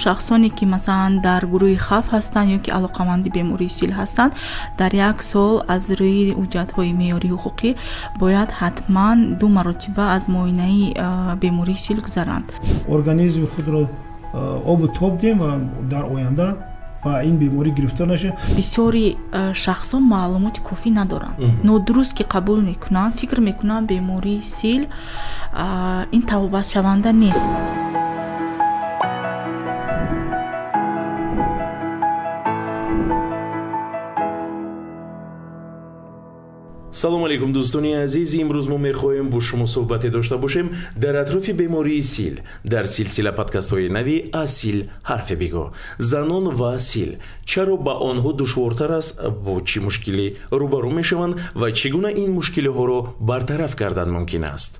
Шахсоне ки масалан дар гурӯҳи хавф ҳастанд ё ки алоқаманди бемории сил ҳастанд, дар як сол аз рӯи ҳуҷҷатҳои меъёрии ҳуқуқӣ бояд ҳатман 2 маротиба аз муоинаи бемории сил гузаранд. Организми худро обу тоб диҳем ва дар оянда ба ин беморӣ гирифтор нашавем. Бисёри шахсон маълумоти кофӣ надоранд, нодуруст ки қабул мекунанд, фикр мекунанд бемории сил ин табобатшаванда нест. Салом алейкум, дӯстони азиз. Имрӯз мо мехоҳем бо шумо суҳбате дошта бошем дар атрофи бемории сил. Дар силсила подкастҳои нави аз сил ҳарфе бигӯ. Занон ва сил. Чаро ба онҳо душвортар аст, бо чӣ мушкилӣ рӯбарӯ мешаванд ва чӣ гуна ин мушкилиҳоро бартараф кардан мумкин аст?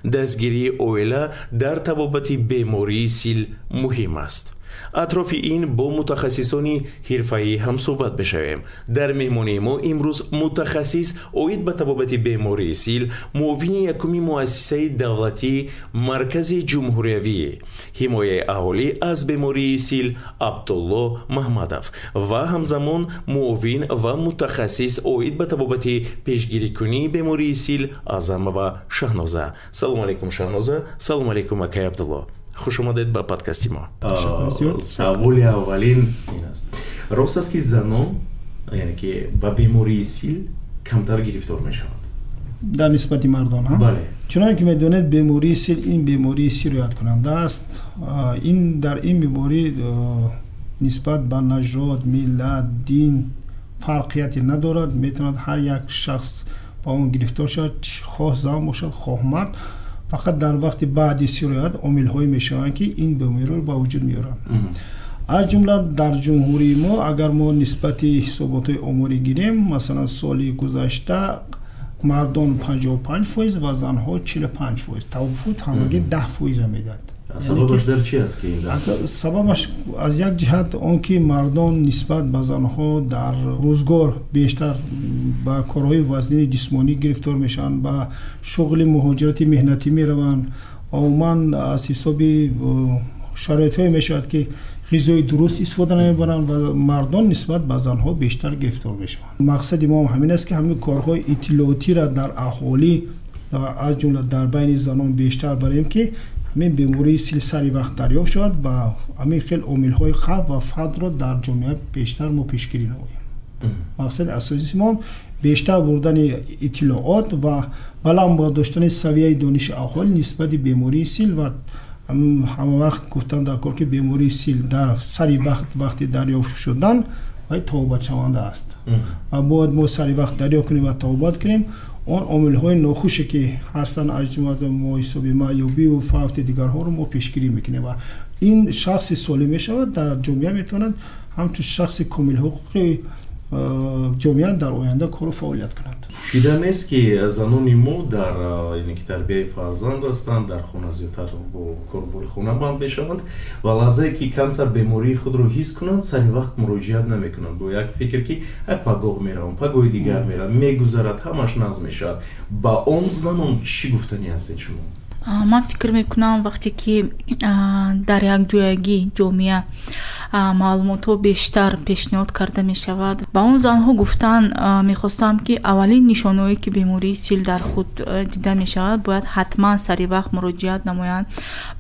Дастгирии оила дар табобати бемории сил муҳим аст. Атрофи ин бо мутахассисони ҳирфаӣ ҳамсӯҳбат бишавем. Дар меҳмонии мо имрӯз мутахассис оид ба табобати бемории сил, муовини якуми муассисаи давлатии Маркази ҷумҳуриявии ҳимояи аҳолӣ аз бемории сил Абдулло Маҳмадов ва ҳамзамон муовин ва мутахассис оид ба табобати пешгирикунии бемории сил Аъзамова Шаҳноза. Салом алейкум, Шаҳноза. Салом алейкум, акай Абдулло. Хуш омадед ба подкасти мо. Саволи аввалин ин аст: рост аст ки занон, яъне ки ба бемории сил камтар гирифтор мешаванд дар нисбати мардон? Бале. Чуноне ки медонед, бемории сил ин бемории сирояткунанда аст. Ин дар ин беморӣ нисбат ба нажод, миллат, дин фарқияте надорад. Метавонад ҳар як шахс ба он гирифтор шавад, хоҳ зан бошад, хоҳ мард. Фақат дар вақти баъди сироят омилҳое мешаванд, ки ин бемориро ба вуҷуд меоранд. Аз ҷумла дар ҷумҳурии мо, агар мо нисбати ҳисоботҳои оморӣ гирем, масалан соли гузашта мардон 55% ва занҳо 45%, тавфут ҳамагӣ 10% медиҳад. Сабабаш дар чи аст ки ин? Сабабаш аз як ҷиҳат он ки мардон нисбат ба занҳо дар рӯзгор бештар ба корҳои вазнини ҷисмонӣ гирифтор мешаванд, ба шуғли муҳоҷирати меҳнатӣ мераванд. Умуман аз ҳисоби шароитҳое мешавад ки ғизои дуруст истифода намебаранд ва мардон нисбат ба занҳо бештар гирифтор мешаванд. Мақсади мо ҳамин аст ки ҳамин корҳои иттилоотиро дар аҳолӣ, аз ҷумла дар байни занон бештар барем, ки ҳамин бемории сил сари вақт дарёфт шавад ва ҳамин хел омилҳои хавф ва фавтро дар ҷомеа бештар мо пешгирӣ намоем. Мақсади асосии мо бештар бурдани иттилоот ва баланд бардоштани савияи дониши аҳолӣ нисбати бемории сил ва ҳама вақт гуфтан дар кор ки бемории сил дар сари вақт вақти дарёфт шудан вай табобатшаванда аст ва бояд мо сари вақт дарёфт кунем ва табобат кунем. Он омилҳои нохуше ки ҳастанд, аз ҷумла мо ҳисоби маъюбиву фавти дигарҳоро мо пешгирӣ мекунем ва ин шахси солим мешавад, дар ҷомеа метавонад ҳамчун шахси комилҳуқуқи ҷомеа дар оянда кору фаъолият кунад. Пӯшида нест ки занони мо дар яъне ки тарбияи фарзанд ҳастанд, дар хона зиёдтар бо корбори хона банд мешаванд ва лаҳзае ки камтар бемории худро ҳис кунанд, сари вақт муроҷиат намекунанд бо як фикр ки ай пагоҳ меравам, пагоҳи дигар меравам, мегузарад, ҳамаш наз мешавад. Ба он занон чӣ гуфтанӣ ҳастед шумо? Ман фикр мекунам вақте ки дар якҷоягӣ ҷомеа маълумотҳо бештар пешниҳод карда мешавад, ба он занҳо гуфтан мехостам ки аввалин нишонаҳое ки бемории сил дар худ дида мешавад, бояд ҳатман сари вақт муроҷиат намоянд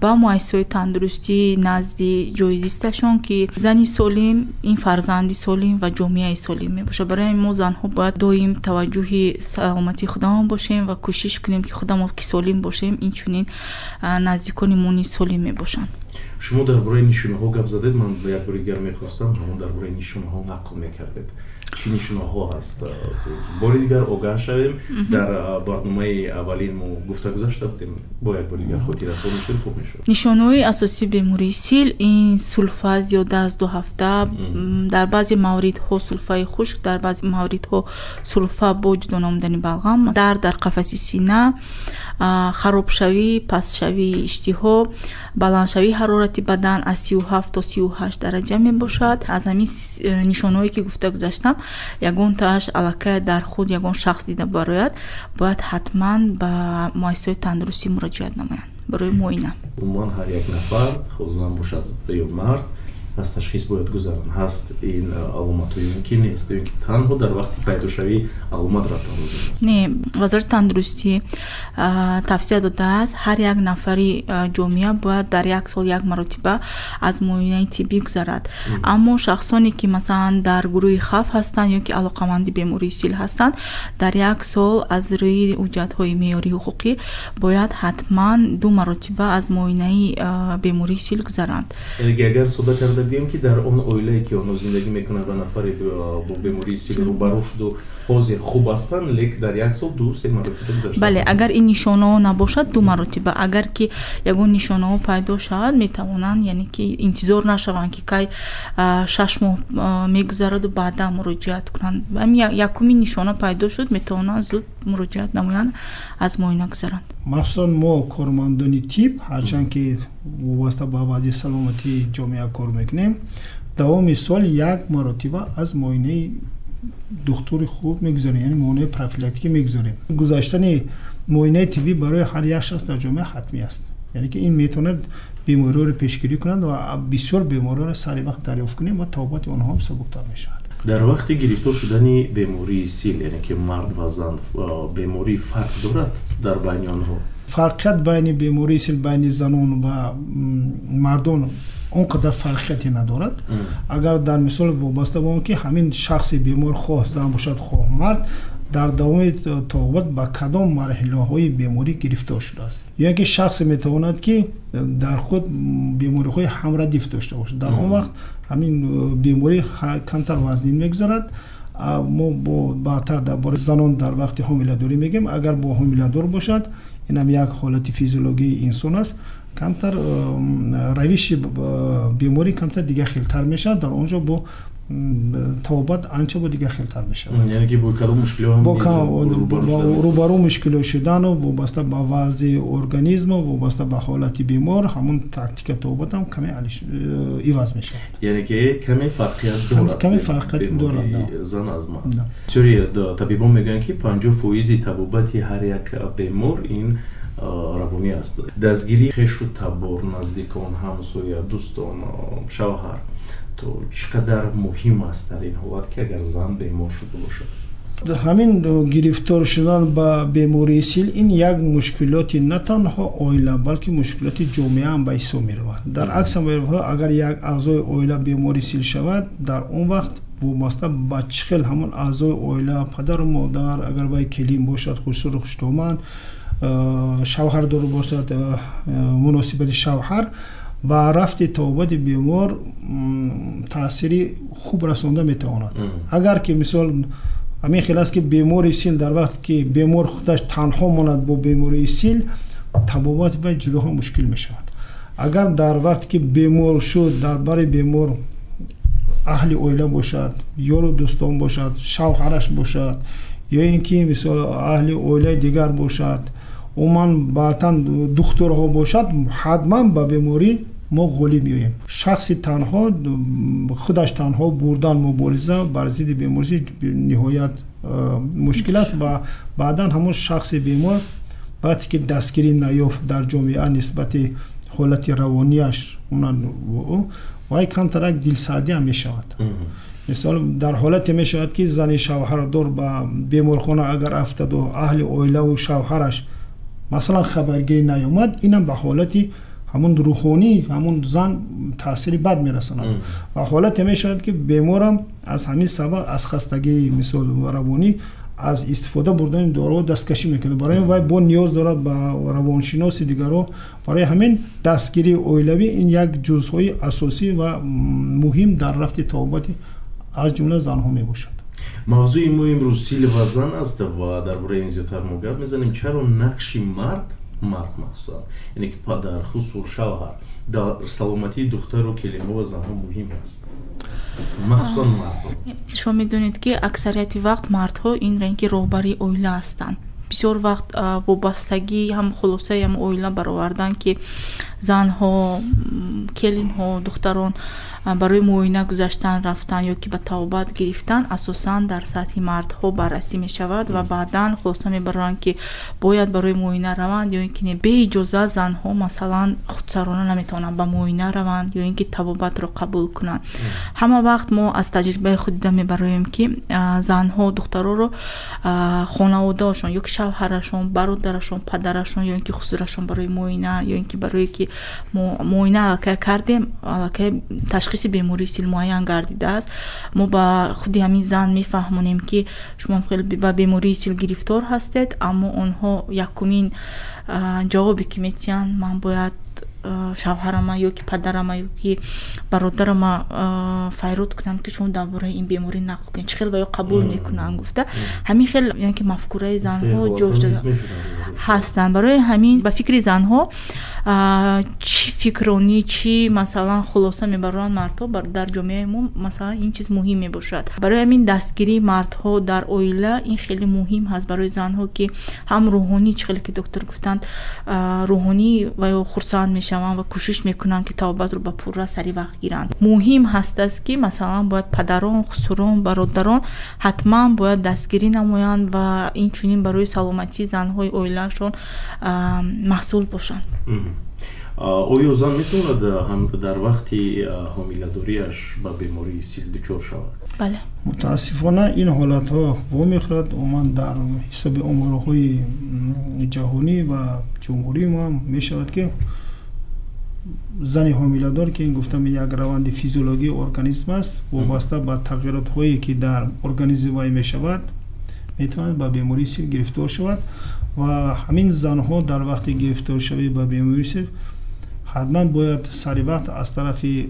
ба муассисаҳои тандурустӣ назди ҷойзисташон, ки зани солим ин фарзанди солим ва ҷомеаи солим мебошад. Барои мо занҳо бояд доим таваҷҷӯҳи саломатии худамон бошем ва кӯшиш кунем ки худамон ки солим бошем, инчунин наздикони мо низ солим мебошанд. Шумо дар бораи нишонаҳо гап задед, ман як бори дигар мехостам ҳамон дар бораи нишонаҳо нақл мекардед. Чӣ нишонаҳо ҳаст? Бори дигар огаҳ шавем. Дар барномаи аввалин мо гуфта гузашта будем, бо як бори дигар хотиррасон мешуд, хуб мешуд. Нишонаҳои асосии бемории сил ин сулфа зиёда аз 2 ҳафта, дар баъзе мавридҳо сулфаи хушк, дар баъзе мавридҳо сулфа бо ҷудо намудани балғам, дард дар қафаси сина, харобшавӣ, пастшавии иштиҳо, баландшавии ҳарорати бадан аз 37 то 38 дараҷа мебошад. Аз ҳамин нишонаҳое ки гуфта гузаштам, ягонтааш аллакай дар худ ягон шахс дида барояд, бояд ҳатман ба муассисаҳои тандурустӣ муроҷиат намоянд барои муоина. Умуман ҳар як нафар, хоҳ зан бошад ё мард, Аз ташхис бояд гузаранд. Ҳаст ин аломатҳо ё ки нест, ё ки танҳо дар вақти пайдошавии аломат рафтан лозим аст? Не, Вазорати тандурустӣ тавсия додааст, ҳар як нафари ҷомеа бояд дар як сол як маротиба аз муоинаи тиббӣ гузарад. Аммо шахсоне ки, масалан, дар гурӯҳи хавф ҳастанд ё ки алоқаманди бемории сил ҳастанд, дар як сол аз рӯи ҳуҷҷатҳои меъёрии ҳуқуқӣ бояд ҳатман ду маротиба аз муоинаи бемории сил гузаранд. Яъне ки агар сода карда гӯем, ки дар он оилае ки онҳо зиндагӣ мекунанд ва нафаре бо бемории сил рӯбарӯ шуду ҳозир хуб ҳастанд, лек дар як сол 2-3 маротиба гузашта. Бале, агар ин нишонаҳо набошад, ду маротиба. Агар ки ягон нишонаҳо пайдо шавад, метавонанд, яъне ки интизор нашаванд, ки кай 6 моҳ мегузараду баъдан муроҷиат кунанд. Якумин нишона пайдо шуд, метавонанд зуд муроҷиат намоянд, аз муоина гузаранд. Махсусан мо, кормандони тиб, ҳарчанд ки вобаста ба вазъи саломатии ҷомеа кор мекунем, давоми сол як маротиба аз муоинаи духтури хуб мегузарем, яъне муоинаи профилактикӣ мегузарем. Гузаштани муоинаи тиббӣ барои ҳар як шахс дар ҷомеа ҳатмӣ аст, яъне ки ин метавонад бемориҳоро пешгирӣ кунад ва бисёр бемориҳоро сари вақт дарёфт кунем ва табобати онҳо ҳам сабуктар мешавад. Дар вақти гирифтор шудани бемории сил, яъне ки мард ва зан, беморӣ фарқ дорад дар байни онҳо? Фарқият байни бемории сил байни занон ва мардон он қадар фарқияте надорад. Агар дар мисол вобаста ба он ки ҳамин шахси бемор, хоҳ зан бошад, хоҳ мард, дар давоми табобат ба кадом марҳилаҳои беморӣ гирифтор шудааст, ё ки шахсе метавонад, ки дар худ бемориҳои ҳамрадиф дошта бошад, дар он вақт ҳамин беморӣ камтар вазнин мегузарад. Мо баъдтар дар бораи занон дар вақти ҳомиладорӣ мегӯем. Агар бо ҳомиладор бошад, инам як ҳолати физиологии инсон аст, камтар равиши беморӣ камтар дигар хелтар мешавад, дар он ҷо бо табобат анча бо дигар хелтар мешавад. Яъне ки бо кадом мушкилиҳо рӯбарӯ мушкилиҳо шудану вобаста ба вазъи организму вобаста ба ҳолати бемор, ҳамон тактика табобатам каме иваз мешавад. Яъне ки каме фарқият дорад. Каме фарқият дорад. Зан аз мард. Бисёри табибон мегӯянд, ки 50% табобати ҳар як бемор ин равонӣ аст. Дастгирии хешу табор, наздикон, ҳамсоя, дӯстон, шавҳар то чӣ қадар муҳим аст дар ин ҳолат, ки агар зан бемор шуда бошад? Ҳамин гирифтор шудан ба бемории сил ин як мушкилоти на танҳо оила, балки мушкилоти ҷомеа ҳам ба ҳисоб меравад. Дар акси агар як аъзои оила бемори сил шавад, дар он вақт вобаста ба чӣ хел ҳамон аъзои оила, падару модар, агар вай келин бошад, хушсуру хуштоман, шавҳардор бошад, муносибати шавҳар ба рафти табобати бемор таъсири хуб расонда метавонад. Агар ки мисол ҳамин хел аст, ки бемори сил дар вақте ки бемор худаш танҳо монад бо бемории сил, табобати вай ҷудоҳо мушкил мешавад. Агар дар вақте ки бемор шуд, дар бари бемор аҳли оила бошад, ёру дӯстон бошад, шавҳараш бошад ё ин ки мисол аҳли оилаи дигар бошад, умуман баъдан духтурҳо бошад, ҳатман ба беморӣ мо ғолиб меоем. Шахси танҳо худаш танҳо бурдан мубориза бар зидди беморӣ ниҳоят мушкил аст ва баъдан ҳамон шахси бемор вақте ки дастгирӣ наёфт дар ҷомеа нисбати ҳолати равонияш, вай камтарак дилсардӣ ҳам мешавад. Мисол, дар ҳолате мешавад, ки зани шавҳардор ба беморхона агар афтаду аҳли оилаву шавҳараш, масалан, хабаргирӣ наёмад, инам ба ҳолати ҳамон рӯҳонӣ ҳамон зан таъсири бад мерасонад. Ва ҳолате мешавад, ки беморам аз ҳамин сабаб, аз хастагии, мисол, равонӣ аз истифода бурдани доруҳо дасткашӣ мекунад. Барои вай бо ниёз дорад ба равоншиноси дигарҳо. Барои ҳамин дастгирии оилавӣ ин як ҷузъҳои асосӣ ва муҳим дар рафти табобати аз ҷумла занҳо мебошад. Мавзӯи мо имрӯз сил ва зан аст ва дар бораи ин зиёдтар мо гап мезанем. Чаро нақши мард, махсусан, яъне ки падар, хусур шавҳар, дар саломатии духтару келинҳо ва занҳо муҳим аст, махсусан мардҳо? Шумо медонед, ки аксарияти вақт мардҳо ин ранги роҳбарии оила ҳастанд. Бисёр вақт вобастагӣ ҳам хулосаи ҳам оила баровардан, ки Занҳо, келинҳо, духтарон барои муоина гузаштан рафтан ё ки ба табобат гирифтан, асосан дар сатҳи мардҳо баррасӣ мешавад ва баъдан хулоса мебаранд, ки бояд барои муоина раванд ё ин ки не. Беиҷоза занҳо, масалан, худсарона наметавонанд ба муоина раванд ё ин ки табобатро қабул кунанд. Ҳама вақт мо аз таҷрибаи худ дида мебароем, ки занҳо, духтароро хонаводаашон ё ки шавҳарашон, бародарашон, падарашон ё ин ки хусурашон барои муоина ё ин ки барое ки мо муоина аллакай кардем, аллакай ташхиси бемории сил муайян гардидааст, мо ба худи ҳамин зан мефаҳмонем, ки шумо хеле ба бемории сил гирифтор ҳастед, аммо онҳо якумин ҷавобе ки метиҳанд: «Ман бояд шавҳарама ё ки падарама ё ки бародарама файрод кунам, ки шумо дар бораи ин беморӣ нақл кунед, чӣ хел ва ё қабул мекунанд», гуфта. Ҳамин хел, яъне ки мафкураи занҳо ҷош ҳастанд. Барои ҳамин, ба фикри занҳо, чӣ фикронӣ, чӣ, масалан, хулоса мебароранд мардҳо, дар ҷомеаи мо, масалан, ин чиз муҳим мебошад. Барои ҳамин дастгирии мардҳо дар оила ин хеле муҳим ҳаст барои занҳо, ки ҳам рӯҳонӣ, чӣ хеле ки доктор гуфтанд, рӯҳонӣ ва ё хурсанд мешаванд ва кӯшиш мекунанд, ки табобатро ба пурра сари вақт гиранд. Муҳим ҳастааст, ки, масалан, бояд падарон, хусурон, бародарон ҳатман бояд дастгирӣ намоянд ва инчунин барои саломатии занҳои оилаашон масъул бошанд. Оё зан метавонад дар вақти ҳомиладориаш ба бемории сил дучор шавад? Бале. Мутаассифона, ин ҳолатҳо вомехӯрад. Умуман, дар ҳисоби оморҳои ҷаҳонӣ ва ҷумҳурии мо ҳам мешавад, ки зани ҳомиладор, ки ин гуфтам, як раванди физиологии организм аст, вобаста ба тағйиротҳое, ки дар организми вай мешавад, метавонад ба бемории сил гирифтор шавад. Ва ҳамин занҳо дар вақти гирифторшавӣ ба бемории сил ҳатман бояд сари вақт аз тарафи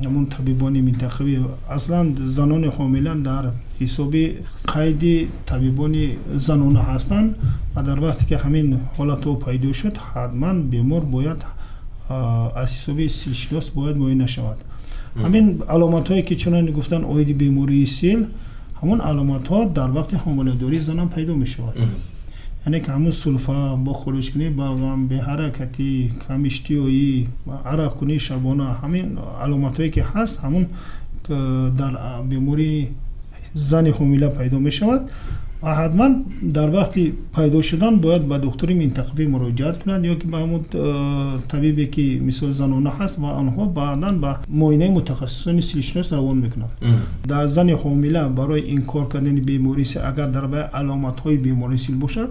ҳамун табибони минтақавӣ, аслан занони ҳомила дар ҳисоби қайди табибони занона ҳастанд, ва дар вақте ки ҳамин ҳолатҳо пайдо шуд, ҳатман бемор бояд аз ҳисоби силшинос бояд муоина шавад. Ҳамин аломатҳое, ки чунон гуфтан, оиди бемории сил, ҳамон аломатҳо дар вақти ҳомиладории занам пайдо мешавад, яъне ки ҳамун сулфа, бо хурӯҷкунӣ балғам, беҳаракатӣ, камиштиҳоӣ, арақкунии шабона, ҳамин аломатҳое ки ҳаст, ҳамун дар бемории зани ҳомила пайдо мешавад. Ва ҳатман дар вақти пайдо шудан бояд ба духтури минтақавӣ муроҷиат кунанд ё ки ба ҳамун табибе, ки мисол занона ҳаст, ва онҳо баъдан ба муоинаи мутахассисони силшинос равон мекунанд. Дар зани ҳомила барои инкор кардани бемории сил, агар дар вай аломатҳои бемории сил бошад,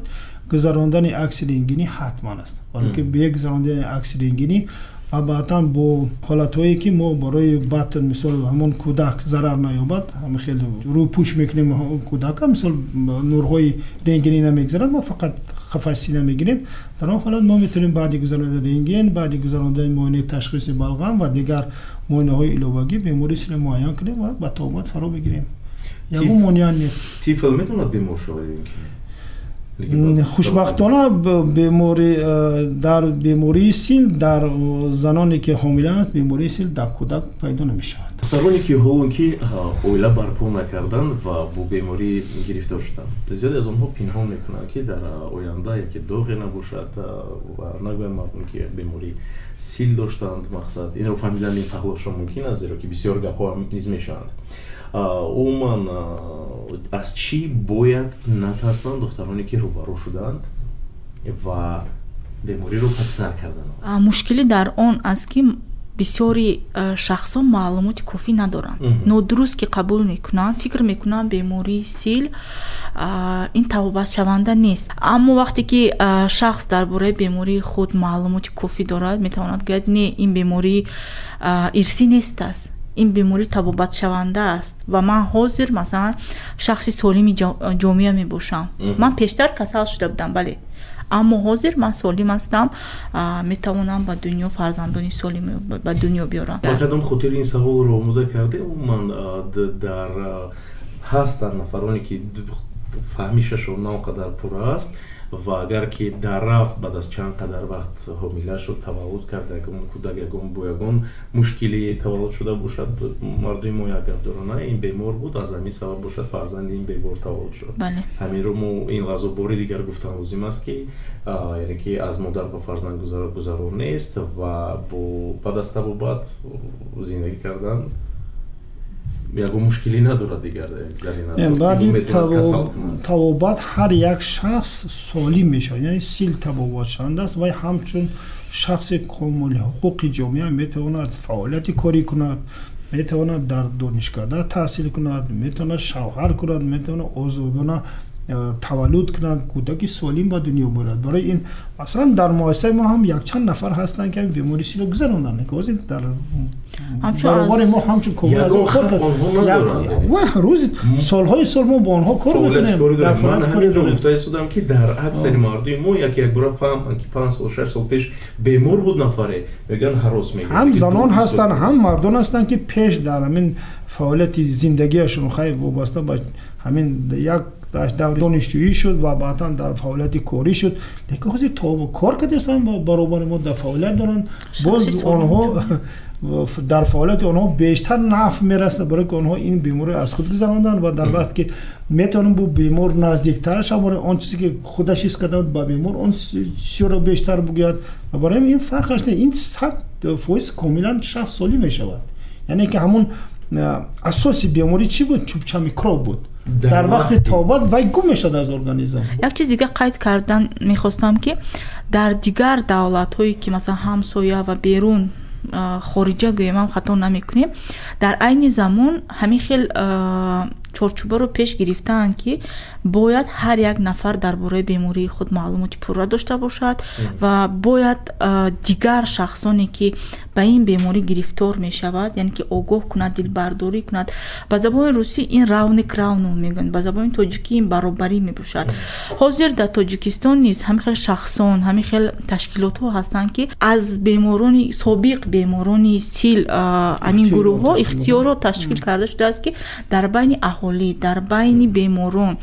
гузарондани акси рентгенӣ ҳатман аст, барое ки бе гузарондани акси рентгенӣ ва баъдан бо ҳолатҳое, ки мо барои батн, мисол, ҳамон кӯдак зарар наёбад, ҳамин хел рӯпӯш мекунем кӯдака, мисол, нурҳои рентгенӣ намегузарад, мо фақат қафаси мегирем. Дар он ҳолат мо метавонем баъди гузарондани рентген, баъди гузарондани муоинаи ташхиси балғам ва дигар муоинаҳои иловагӣ бемории силро муайян кунем ва ба табобат фаро бигирем. Ягон монеа нест. Тифл метавонад бемор шавад ё ин ки? Хушбахтона, бемори дар бемории сил дар заноне, ки ҳомилаанд, бемории сил дар кӯдак пайдо намешавад. Духтароне, ки ҳолон ки оила барпо накарданд ва бо беморӣ гирифтор шуданд, зиёде аз онҳо пинҳон мекунанд, ки дар оянда яке доғе набошад ва нагӯянд мардум, ки бемории сил доштанд. Мақсад, инро фаҳмидани паҳлӯшон мумкин аст, зеро ки бисёр гапҳо низ мешаванд. Умуман, аз чӣ бояд натарсанд духтароне, ки рӯбарӯ шуданд ва бемориро паси сар карданд? Мушкилӣ дар он аст, ки бисёри шахсон маълумоти кофӣ надоранд, нодуруст ки қабул мекунанд, фикр мекунанд, бемории сил ин табобатшаванда нест. Аммо вақте ки шахс дар бораи бемории худ маълумоти кофӣ дорад, метавонад гӯяд: «Не, ин бемории ирсӣ нест аст, ин беморӣ табобатшаванда аст ва ман ҳозир, масалан, шахси солими ҷомеа мебошам. Ман пештар касал шуда будам, бале, аммо ҳозир ман солим ҳастам, метавонам ба дунё фарзандони солим ба дунё биёрам». Ба кадом хотир ин саволро омода кардем? Умуман, дар ҳастанд нафароне, ки фаҳмишашон на он қадар пурра аст. Ва агар ки дар рафт баъд аз чанд қадар вақт ҳомила шуд, таваллуд кард, ягон кӯдак ягон бо ягон мушкилӣ таваллуд шуда бошад, мардуми мо як гап доранд, ин бемор буд, аз ҳамин сабаб бошад фарзанди ин бемор таваллуд шуд. Ҳаминро мо ин лаҳза бори дигар гуфтан лозим аст, ки яъне ки аз модар ба фарзанд гузаро нест ва бо баъд аз табобат зиндагӣ кардан ягон мушкилӣ надорад дигар. Баъди табобат ҳар як шахс солим мешавад, яъне сил табобатшаванда аст ва ҳамчун шахси комили ҳуқуқи ҷомеа метавонад фаъолияти корӣ кунад, метавонад дар донишкарда таҳсил кунад, метавонад шавҳар кунад, метавонад озодона таваллуд кунад, кӯдаки солим ба дунё бурад. Барои ин масалан дар муассисаи мо ҳам якчанд нафар ҳастанд, ки бемории силро гузаронданд. Ҳозир дар баробари мо ҳамчун рӯз солҳои сол мо бо онҳо кор мекунем. Дар фаъолияти корӣ гуфта истодам, ки дар аксари мардуми мо яке якбора фаҳманд, ки 5 сол 6 сол пеш бемор буд нафаре, мегӯянд ҳарос мегирад. Ҳам занон ҳастанд, ҳам мардон ҳастанд, ки пеш дар ҳамин фаъолияти зиндагиашон хай вобаста ба ҳамин як даври донишҷӯӣ шуд ва баъдан дар фаъолияти корӣ шуд, лекин ҳозир то кор кардастанд, баробари мо дар фаъолият доранд. Боз онҳо дар фаъолияти онҳо бештар нафъ мерасад, барои ки онҳо ин бемориро аз худ гузаронданд ва дар вақте ки метавонем бо бемор наздиктар шавем, барои он чизе ки худаш ҳис карда ба бемор он чизро бештар бигӯяд. Ва барои ин фарқаш не, ин 100% комилан шахс солим мешавад. Яъне ки ҳамон асоси беморӣ чӣ буд? Чӯбча микроб буд. Дар вақти табобат вай гум мешавад аз организм. Як чиз дига қайд кардан мехостам, ки дар дигар давлатҳое ки масалан ҳамсоя ва берун хориҷа гӯем ҳам хато намекунем, дар айни замон ҳамин хел чорчӯбаро пеш гирифтаанд, ки бояд ҳар як нафар дар бораи бемории худ маълумоти пурра дошта бошад ва бояд дигар шахсоне ки ба ин беморӣ гирифтор мешавад, яъне ки огоҳ кунад, дилбардорӣ кунад. Ба забони русӣ ин равный к равному мегӯянд, ба забони тоҷикӣ ин баробарӣ мебошад. Ҳозир дар Тоҷикистон низ ҳамин хел шахсон, ҳамин хел ташкилотҳо ҳастанд, ки аз беморони собиқ беморони сил ҳамин гурӯҳҳо ихтиёрро ташкил карда шудааст, ки дар байни аҳолӣ, дар байни беморон,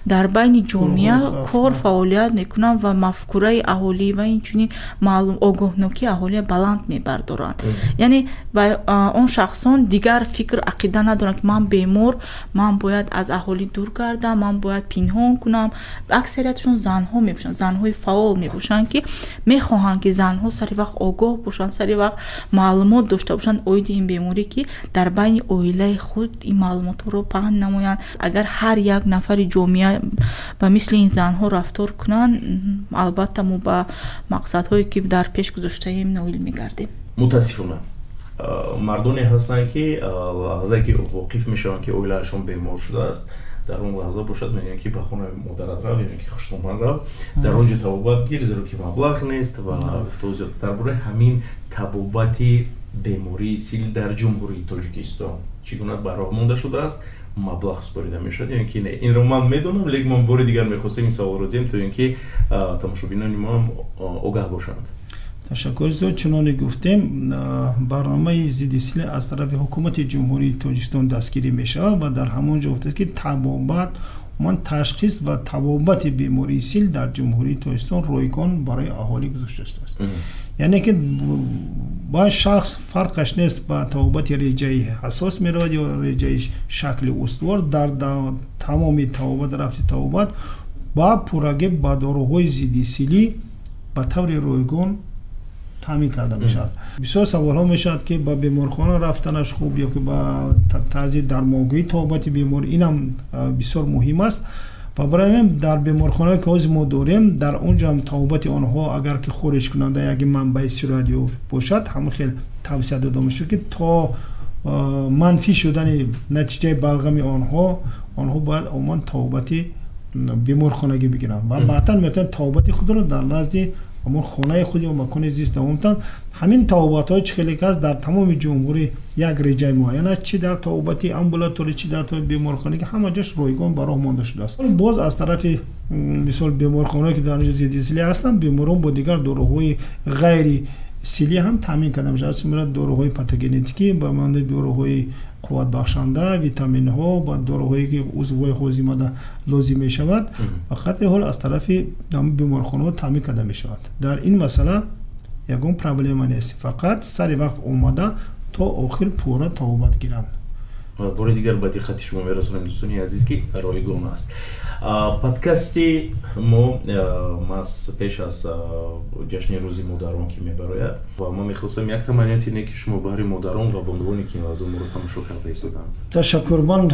дар байни ҷомеа кор фаъолият мекунанд ва мафкураи аҳолӣ ва инчунин маълум огоҳнокии аҳолия баланд мебардоранд. Яъне он шахсон дигар фикр ақида надоранд, ки ман бемор, ман бояд аз аҳолӣ дур гардам, ман бояд пинҳон кунам. Аксариятшон занҳо мебошанд, занҳои фаъол мебошанд, ки мехоҳанд, ки занҳо сари вақт огоҳ бошанд, сари вақт маълумот дошта бошанд оиди ин беморӣ, ки дар байни оилаи худ ин маълумотҳоро паҳн намоянд. Агар ҳар як нафари ҷомеа ба мисли ин занҳо рафтор кунанд, албатта мо ба мақсадҳое ки дар пеш гузоштаем ноил мегардем. Мутаассифона мардоне ҳастанд, ки лаҳзае ки воқиф мешаванд, ки оилаашон бемор шудааст, дар он лаҳза бошад мегӯянд, ки ба хонаи модарат рав ё ки хуштоман рав, дар он ҷо табобат гир, зеро ки маблағ нест ва гуфтаҳо зиёд. Дар бораи ҳамин табобати бемории сил дар Ҷумҳурии Тоҷикистон чӣ гуна ба роҳ монда шудааст, маблағ супорида мешавад ё ки не? Инро ман медонам, лекин ман бори дигар мехостем ин саволро диҳем, то ин ки тамошобинони мо ҳам огаҳ бошанд. Ташаккур зиёд. Чуноне гуфтем, барномаи зидди сил аз тарафи ҳукумати Ҷумҳурии Тоҷикистон дастгирӣ мешавад ва дар ҳамон ҷо гуфтааст, ки табобат, умуман ташхис ва табобати бемории сил дар Ҷумҳурии Тоҷикистон ройгон барои аҳолӣ гузошта шудааст. Яъне ки ба шахс фарқаш нест, ба табобати реҷаи ҳассос меравад ё реҷаи шакли устувор, дар тамоми табобат, рафти табобат ба пуррагӣ ба доруҳои зидди силӣ ба таври ройгон таъмин карда мешавад. Бисёр саволҳо мешавад, ки ба беморхона рафтанаш хуб ё ки ба тарзи дармонгӯии табобати бемор, инам бисёр муҳим аст. Ва барои ҳамин дар беморхонае ки ҳозир мо дорем, дар он ҷо ҳам табобати онҳо агар ки хориҷкунанда яке манбаи сироят бошад, ҳамон хел тавсия дода мешавад, ки то манфӣ шудани натиҷаи балғами онҳо бояд умуман табобати беморхонагӣ бигиранд ва баъдан метавонанд табобати худро дар назди ҳамон хонаи худ ё макони зист давом диҳанд. Ҳамин табобатҳои чӣ хеле ки аст дар тамоми ҷумҳурӣ як реҷаи муайян аст, чӣ дар табобати амбулаторӣ, чӣ дар табобати беморхонагӣ, ҳама ҷош ройгон ба роҳ монда шудааст. Боз аз тарафи мисол беморхонаҳое ки дар он ҷо зидди силӣ ҳастанд, беморон бо дигар доруҳои ғайри силӣ ҳам таъмин карда мешавад, аз ҷумла доруҳои патогенетикӣ ба монанди доруҳои қувватбахшанда, витаминҳо ва доруҳое ки узвҳои ҳозимада лозим мешавад ва қатъи ҳол аз тарафи беморхонаҳо таъмин карда мешавад. Дар ин масъала ягон проблема нест, фақат сари вақт омада то охир пурра табобат гиранд. Бори дигар ба диққати шумо мерасонем, дӯстони азиз, ки ройгон аст подкасти мо маз пеш аз ҷашни рӯзи модарон ки мебарояд, ва ман мехостам як таманниёти неки шумо баҳри модарон ва бонувоне ки ин лаҳза моро тамошо карда истоданд. Ташаккур. Ман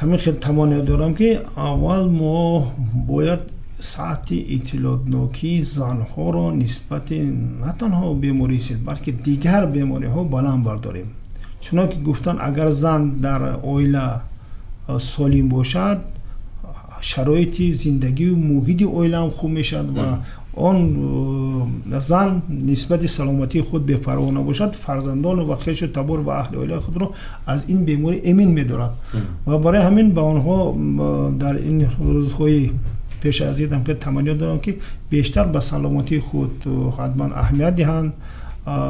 ҳамин хел таманниёт дорам, ки аввал мо бояд сатҳи иттилоотнокии занҳоро нисбати на танҳо бемории сил, балки дигар бемориҳо баланд бардорем. Чунон ки гуфтан, агар зан дар оила солим бошад, шароити зиндагию муҳити оилаам хуб мешавад ва он зан нисбати саломатии худ бепарво набошад, фарзандону ва хешу табор ва аҳли оилаи худро аз ин беморӣ эмин медорад. Ва барои ҳамин ба онҳо дар ин рӯзҳои пеш аз ид ҳам таманниёт дорам, ки бештар ба саломатии худ ҳатман аҳамият диҳанд.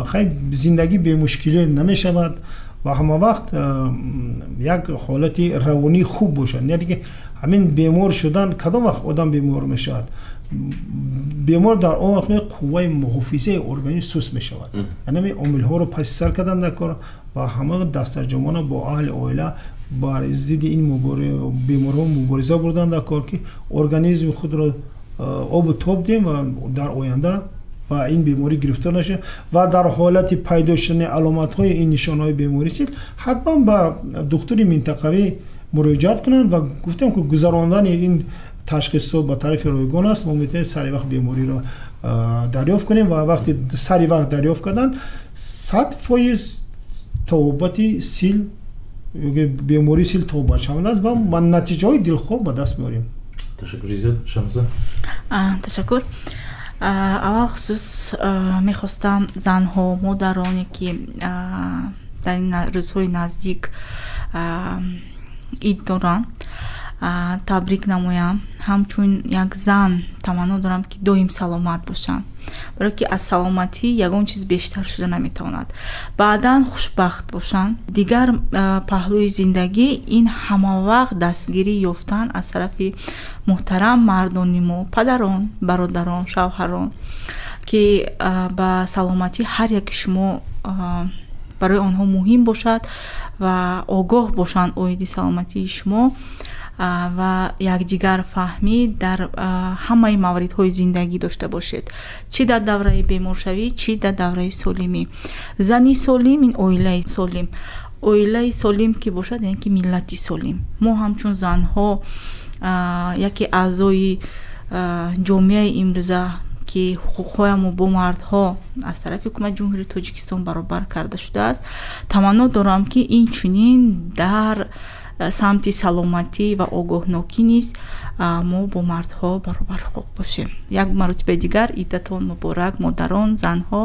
Хай, зиндагӣ бемушкилӣ намешавад ва ҳама вақт як ҳолати равонии хуб бошад. Яъне ки ҳамин бемор шудан, кадом вақт одам бемор мешавад? Бемор дар он вақт қувваи муҳофизаи организм суст мешавад. Яъне ҳамин омилҳоро паси сар кардан дар кор ва ҳама дастарҷамона бо аҳли оила бар зидди ин беморҳо мубориза бурдан дар кор, ки организми худро обу тоб диҳем ва дар оянда ба ин беморӣ гирифтор нашавем. Ва дар ҳолати пайдо шудани аломатҳои ин нишонҳои бемории сил ҳатман ба духтури минтақавӣ муроҷиат кунанд. Ва гуфтем, ки гузарондани ин ташхисҳо ба тарафи ройгон аст, мо метавонем сари вақт бемориро дарёфт кунем ва вақти сари вақт дарёфт кардан 100% табобати сил, бемории сил табобатшаванда аст ва натиҷаҳои дилхоҳ ба даст меорем. Ташаккури зиёд. Шамса? Ташаккур. Аввал хусус мехостам занҳо, модароне ки дар ин рӯзҳои наздик ид доранд, табрик намоям. Ҳамчун як зан таманно дорам, ки доим саломат бошанд, барое ки аз саломатӣ ягон чиз бештар шуда наметавонад. Баъдан хушбахт бошанд. Дигар паҳлӯи зиндагӣ ин ҳамавақт дастгирӣ ёфтан аз тарафи муҳтарам мардони мо, падарон, бародарон, шавҳарон, ки ба саломатӣ ҳар яки шумо барои онҳо муҳим бошад ва огоҳ бошанд оиди саломатии шумо ва якдигарфаҳмӣ дар ҳамаи мавридҳои зиндагӣ дошта бошед, чӣ дар давраи беморшавӣ, чӣ дар давраи солимӣ. Зани солим ин оилаи солим, оилаи солим ки бошад, яъне ки миллати солим. Мо ҳамчун занҳо яке аъзои ҷомеаи имрӯза, ки ҳуқуқҳоямон бо мардҳо аз тарафи ҳукумати Ҷумҳурии Тоҷикистон баробар карда шудааст, таманно дорам, ки инчунин дар самти саломатӣ ва огоҳнокӣ низ мо бо мардҳо баробар ҳуқуқ бошем. Як маротибаи дигар идатон муборак, модарон, занҳо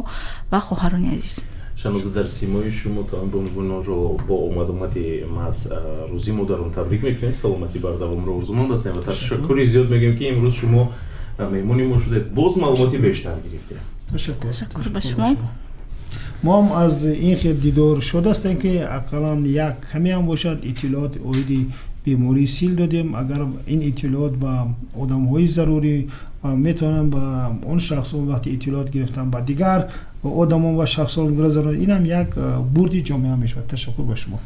ва хоҳарони азиз. Шаноза, дар симои шумо тамом бонувонро бо омадомади маҳз рӯзи модарон табрик мекунем, саломатӣ бардавомро орзуманд ҳастем ва ташаккури зиёд мегӯем, ки имрӯз шумо меҳмони мо шудед, боз маълумоти бештар гирифтем. Ташаккур ба шумо. Мо ҳам аз ин хел дидор шод ҳастем, ки ақаллан як каме ҳам бошад иттилоот оиди бемории сил додем. Агар ин иттилоот ба одамҳои зарурӣ метавонанд, ба он шахсон вақти иттилоот гирифтан ба дигар одамон ва шахсон гузаронанд, ин ҳам як бурди ҷомеа мешавад. Ташаккур ба шумо.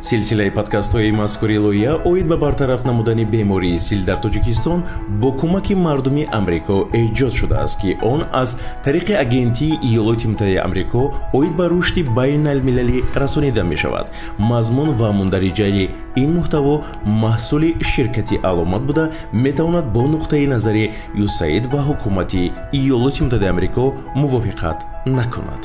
Силсилаи подкастҳои мазкури лоиҳа оид ба бартараф намудани бемории сил дар Тоҷикистон бо кӯмаки мардуми Амрико эҷод шудааст, ки он аз тариқи Агентии Иёлоти Муттаҳидаи Амрико оид ба рушди байналмилалӣ расонида мешавад. Мазмун ва мундариҷаи ин муҳтаво маҳсули ширкати Аломат буда, метавонад бо нуқтаи назари ЮСАИД ва ҳукумати Иёлоти Муттаҳидаи Амрико мувофиқат накунад.